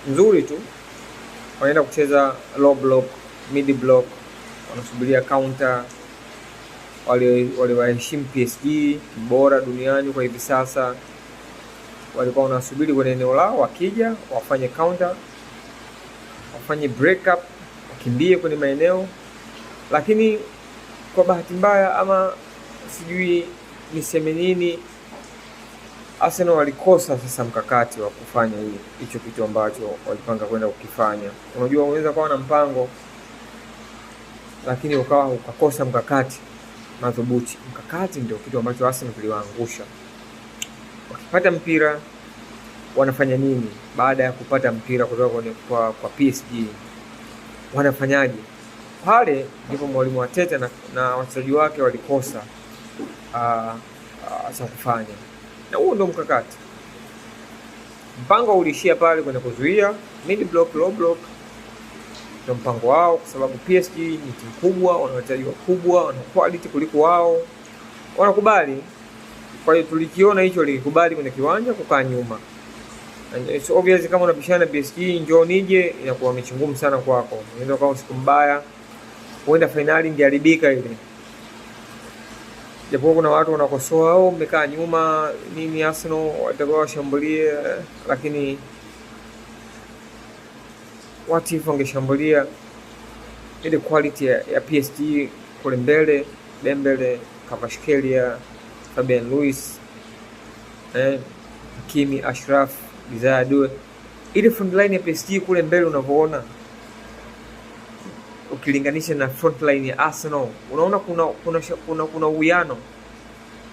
nzuri tu, wanaenda kucheza low block, mid block, wanasubiria counter. Waliwaheshimu PSG, bora duniani kwa hivi sasa. Walikuwa wanasubiri kwenye eneo lao, wakija wafanye counter, wafanye break up, wakimbie kwenye maeneo, lakini kwa bahati mbaya ama sijui niseme nini, Arsenal walikosa sasa mkakati wa kufanya hicho kitu ambacho walipanga kwenda kukifanya. Unajua, unaweza kuwa na mpango lakini ukawa ukakosa mkakati madhubuti. Mkakati ndio kitu ambacho Arsenal kiliwaangusha. Wakipata mpira wanafanya nini? Baada ya kupata mpira kutoka kwa PSG wanafanyaje? Pale ndipo mwalimu Arteta na wachezaji wake walikosa cha kufanya, na huo ndio mkakati. Mpango uliishia pale kwenye kuzuia mid block, low block, ndio mpango wao, kwa sababu PSG ni timu kubwa, wana wachezaji wakubwa, wana quality kuliko wao, wanakubali. Kwa hiyo tulikiona hicho, walikubali kwenye kiwanja kukaa nyuma. And it's obvious kama unapishana na PSG, njoo nije, inakuwa mechi ngumu sana kwako. Unaweza kuwa usiku mbaya, huenda fainali ingeharibika ile. Japokuwa kuna watu wanakosoa, oh, mmekaa nyuma nini, Arsenal watakuwa washambulie, lakini what if wangeshambulia ile quality ya PSG kule mbele, Dembele, Kvaratskhelia, Fabian Ruiz, Hakimi, Achraf, Desire Doue, ile front line ya PSG kule mbele unavyoona ukilinganisha na front line ya Arsenal, unaona kuna uwiano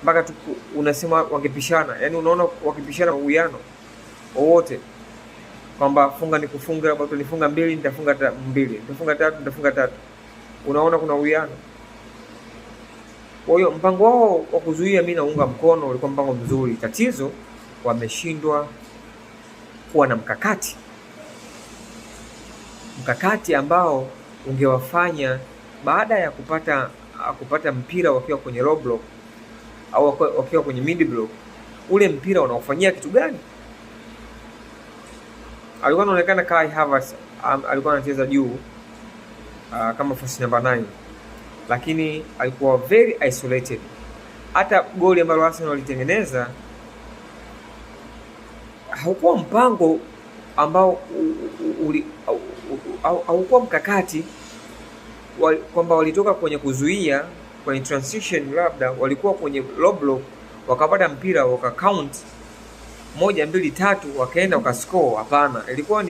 mpaka tu unasema wangepishana, yani unaona wakipishana uwiano wowote kwamba funga ni kufunga, labda utanifunga mbili nitafunga mbili, nitafunga tatu nitafunga tatu, unaona kuna uwiano. Kwa hiyo mpango wao wa kuzuia, mimi naunga mkono, ulikuwa mpango mzuri. Tatizo wameshindwa kuwa na mkakati, mkakati ambao ungewafanya baada ya kupata mpira wakiwa kwenye low block au wakiwa kwenye mid block, ule mpira unaofanyia kitu gani? Alikuwa anaonekana Kai Havertz alikuwa anacheza juu kama false number 9, lakini alikuwa very isolated. Hata goli ambalo Arsenal walitengeneza haukuwa mpango ambao haukuwa mkakati kwamba walitoka kwenye kuzuia kwenye transition, labda walikuwa kwenye low block wakapata mpira waka count moja mbili tatu wakaenda wakascore. Hapana, ilikuwa ni